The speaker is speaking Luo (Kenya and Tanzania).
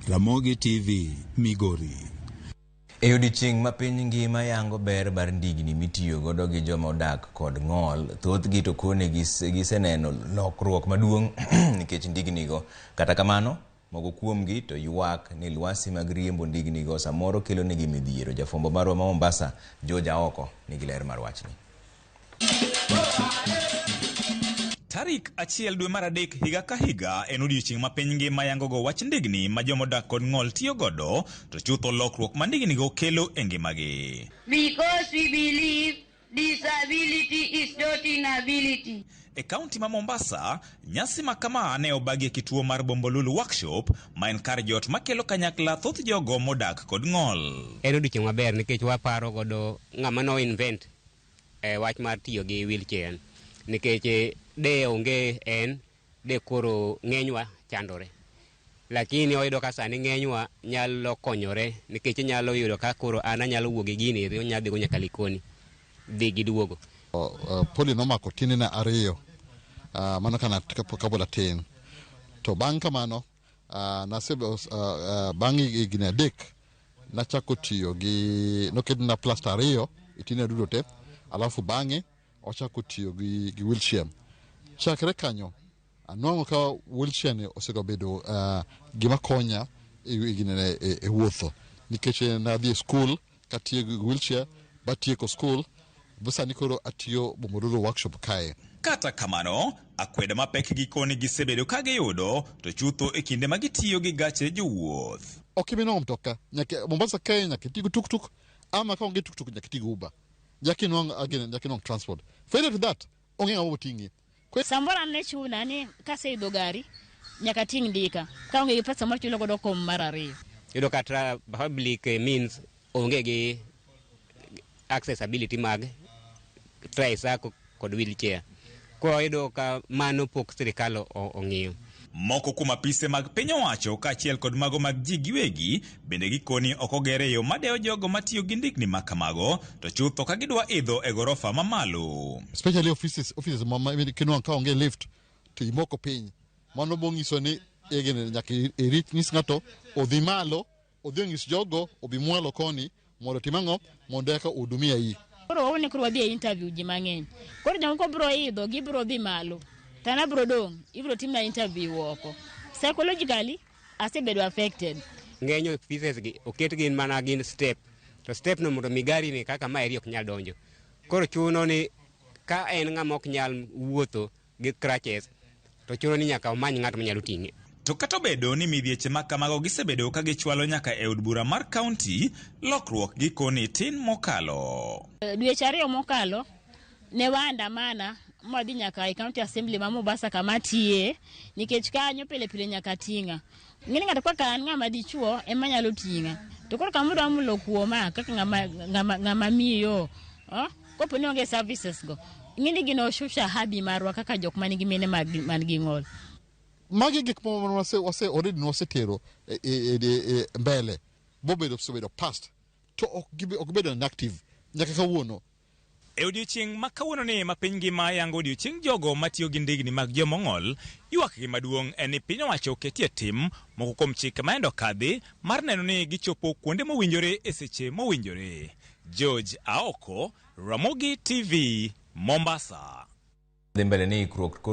Ramogi TV, Migori. E odiechieng' ma piny ngima yango ber mar ndigni mitiyo godo gi joma odak kod ng'ol, thothgi to kone giseneno lokruok maduong' nikech ndignigo. Kata kamano, moko kuomgi to ywak ni lwasi mag riembo ndignigo samoro kelo negi midhiero. Jafwambo marwa ma Mombasa, George Aoko, nigi ler mar wachni. Tarik 1 dwe mar 3 higa ka higa en odiechieng' ma piny ngima yangogo wach ndigni ma jomodak kod ng'ol tiyo godo, to chutho lokruok ma ndignigo kelo e ngimagi. Because we believe disability is not inability. E kaunti ma Mombasa, nyasi ma kama ne obagi e kituo mar Bombolulu Workshop, ma en kar jot makelo kanyakla thoth jogo modak kod ng'ol. En odiechieng' maber nikech waparo godo ng'ama no invent wach mar tiyo gi wheelchair, nikech de onge en de koro ng'enywa chandore, lakini oyudo ka sani ng'enywa nyalo konyore, nikech inyalo yudo ka koro an anyalo wuok gi gini eri, onyalo dhigo nyaka Likoni dhi gi duogo. Polio nomako tiendena 2, mano kana kapod atin. To bang' kamano, bang' higni 3 nachako tiyo gi, noketna plasta 2 e tiendena duto te, alafu bang'e ochako tiyo gi wheelchair. Chakre kanyo anwang'o ka wheelchair ni osebedo gima konya e wuotho, nikech nadhi e skul katiyo gi wheelchair, batieko skul, sani koro atiyo Bombolulu Workshop kae. Kata kamano, akweda mapek gikoni gisebedo ka giyudo, to chutho e kinde ma gitiyo gi gache jowuoth. Ok ibi nwang'o mtoka nyaka Mombasa kae, nyaka iti gi tuktuk, ama ka onge tuktuk nyaka iti gi Uber, nyaka inwang' again, nyaka inwang' transport. Failure to that, onge ng'ama boting'i. Samoro an ne chuna ni kaseidho gari nyaka ting' ndika, kaonge gi pesa machulo godo kom mar 2. Iyudo ka public means onge gi accessibility mag tricycle kod wheelchair. Koro iyudo ka mano pok sirikal ong'iyo. Moko kuom apise mag piny owacho kaachiel kod mago mag ji giwegi bende gikoni ok ogere e yo madewo jogo matiyo gi ndikni ma kamago, to chutho ka gidwa idho e gorofa mamalo. Especially offices ma kinwang'o ka onge lift to imoko piny. Mano bonyiso ni egene nyaka irit nyis ng'ato odhi malo, odhi onyis jogo obi mwalo koni mondo otim ang'o, mondo eka ohudumia iyi. Koro waone koro wadhi e interview ji mang'eny. Koro jomoko biro idho, gibiro dhi malo. To an abiro dong', ibiro timna interview oko. Psychologically, asebedo affected. Ng'eny offices gi oket gin mana gin step. To step no mondo mi gari ni kaka ma eri ok nyal donjo. Koro chuno ni ka en ng'ama ok nyal wuotho gi crutches, to chuno ni nyaka omany ng'at manyalo ting'e. To kata obedo ni midhieche ma kamago gisebedo ka gichwalo nyaka e od bura mar kaunti, lokruok gikoni tin mokalo. Dweche 2 mokalo, ne waandamana mwadhi nyaka e county assembly ma Mombasa kama atiye, nikech kanyo pile pile nyaka ting'a. Ng'eni ng'ato kaka an ng'ama dichuo ema nyalo ting'a. To koro kama udwa mulo kuoma kaka ng'ama miyo, kopo ni onge services go. Ng'eni gino shusha hadhi marwa kaka jok manigi mine man gi ng'ol. Magi gik ma wase already wasetero e mbele, bobedo osebedo past, to ok gibedo inactive nyaka kawuono. E odiechieng' ma kawuono ni ma piny ngima yango odiechieng' jogo matiyo gi ndigni mag jomong'ol, ywak gi maduong' en ni piny owacho oketie tim moko kuom chike ma endo kadhi mar neno ni gichopo kuonde mowinjore e seche mowinjore. George Aoko, Ramogi TV, Mombasa. Dhi mbele ni ikruok koro